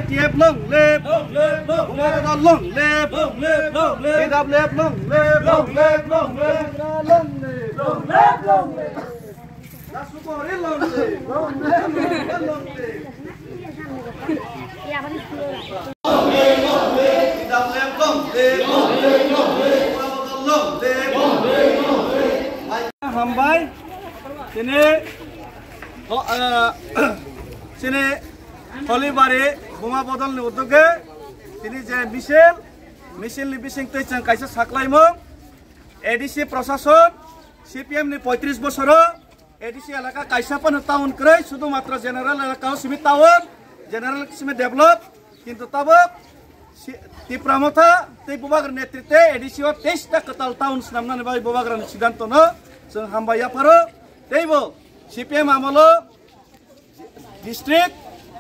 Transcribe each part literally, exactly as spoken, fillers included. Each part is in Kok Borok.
T F long live! Long live, long live! Buma Bodol long live! Long live, long live! T W F long live! Long live, long live! Long live, long live! Nasukori long live! Long live, long live! T W F long live! Long live, long live! Buma Bodol long live! Long live, long live! Hambai, tini, oh, eh, tini Holibari Buma Bodol ni udoge tini je misil, misil ni bising twi chwng kaisa saklaimung, A D C prosason, C P M ni poitris bosoro A D C elaka kaisa phano town kwrwi, sudhumatro general elaka o simi town, general simi develop, kintu tabuk si-, Tipra Motha tei Bubagra netritwe A D C o teis ta kwtal town swnamnani bagwi Bubagra ni siddhanto no chwng hambai yapharo, teibo C P M amolo district,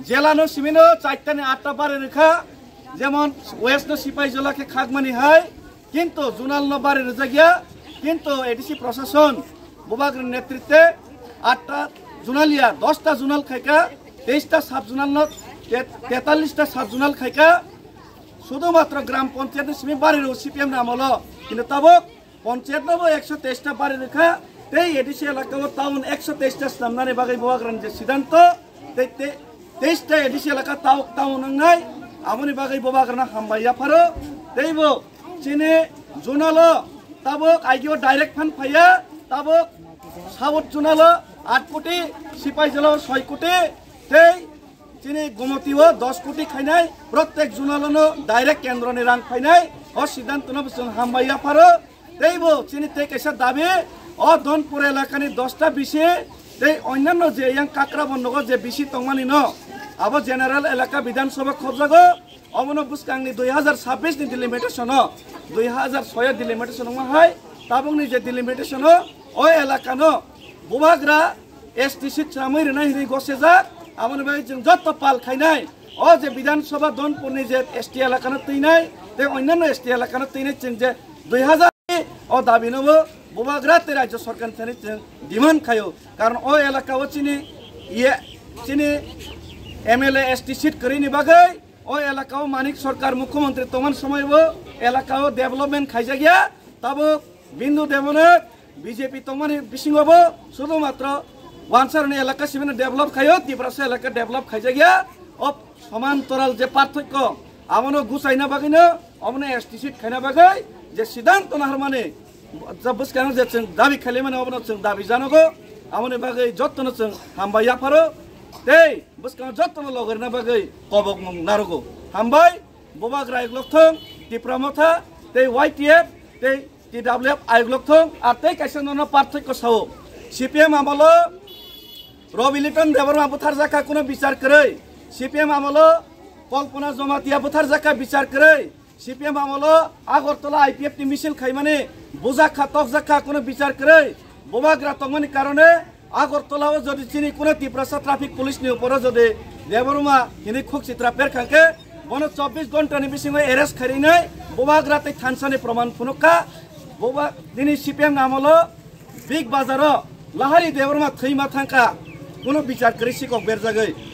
jela no simi no chaita ni atta bari rwkha, jemon West no Sipaijala khe khakmani hai, kintu zonal no bari rwjakya, kintu A D C prosason Bubagra ni netritwe atta zonal ya, dosta zonal khaika, teis ta sub zonal no te-, tetallis ta sub zonal khaika, sudhumatro gram panchayat no simi bari rw C P M ni amolo, kintu tabuk Panchayat no bo ekso teis ta bari rwkha, tei A D C elaka o town ekso teis ta swnamnani bagwi Bubagra ni je siddhanto, tei, tei, teis ta A D C elaka tau-, town wngnai, aboni bagwi Bubagra no hambai yapharo, tei bo chini zonal o tabuk aigio direct phan phaiya, tabuk South zonal o aat koti, Sipaijala o soi koti, tei chini Gomoti o dos koti khainai, protek zonal o no direct kendro ni rang phainai, o siddhanto no bo chwng hambai yapharo, Teibo chini tei kaisa dabi, o Donpur elakani dosta bisi tei onnanno je yang Kakrabon nogo je bisi tongmani no, abo general elaka Bidhan Sabha khobjago, obono bwskangni dui hazar sabbish ni delimitation o, dui hazar soi o delimitation wngma hai, tabukni je delimitation o, o elakano Bubagra S T seat chwramwi rwnai hinwi gosejak, aboni bagwi chwng jotto pal khainai. O je Bidhan Sabha Donpurni je S T elakano twinai, tei onnanno S T elakano twinai chwng je dui hazar o dabino bo Bubagra tei Rajya Sorkar thani chwng demand khaio. Karon o elaka o chini iye, chini M L A S T seat kwrwini bagwi o elaka o Manik Sarkar Mukhyamantri tongmani somoi bo elaka o development khaijakya. Tabuk Bindu Debnath B J P tongmani bisingo bo sudhumatro Wansarni elaka sibino develop khaio, Tiprasa elaka develop khaijakya. O somantoral je parthokyo, abono gusaina bagwino, obono S T seat khaina bagwi je siddhanto naharmani, je bwskango je chwng dabi khailaimani, obono chwng dabi janogo, aboni bagwi jottono chwng hambai yapharo, tei bwskango jottono logorina bagwi kobokmung narogo. Hambai, Bubagra ayuk lokthong, Tipra Motha, tei Y T F, tei T W F ayuk lokthong, ar tei kaisa nono parthokyo sao. C P M amolo Rabi Liton Debbarma butharjakha, kuno bichar kwrwi. C P M amolo Kalpana Jamatia butharjakha, bichar kwrwi. C P M amolo Agartala I P F ni misil khaimani bujakha, tokjakha, kuno bichar kwrwi. Bubagra tongmani karone Agartala o jodi chini kuno Tiprasa traffic police ni uporo jodi Debbarma hini khuk chitra perkhang khe, bono chobbish ghonta ni bisingo arrest kharinai, Bubagra tei thansani proman phunukha. Buba-, nini C P M ni amolo Big Bazar o Lahari Debbarma thwima thangkha, kuno bichar kwrwi sikok berjagwi.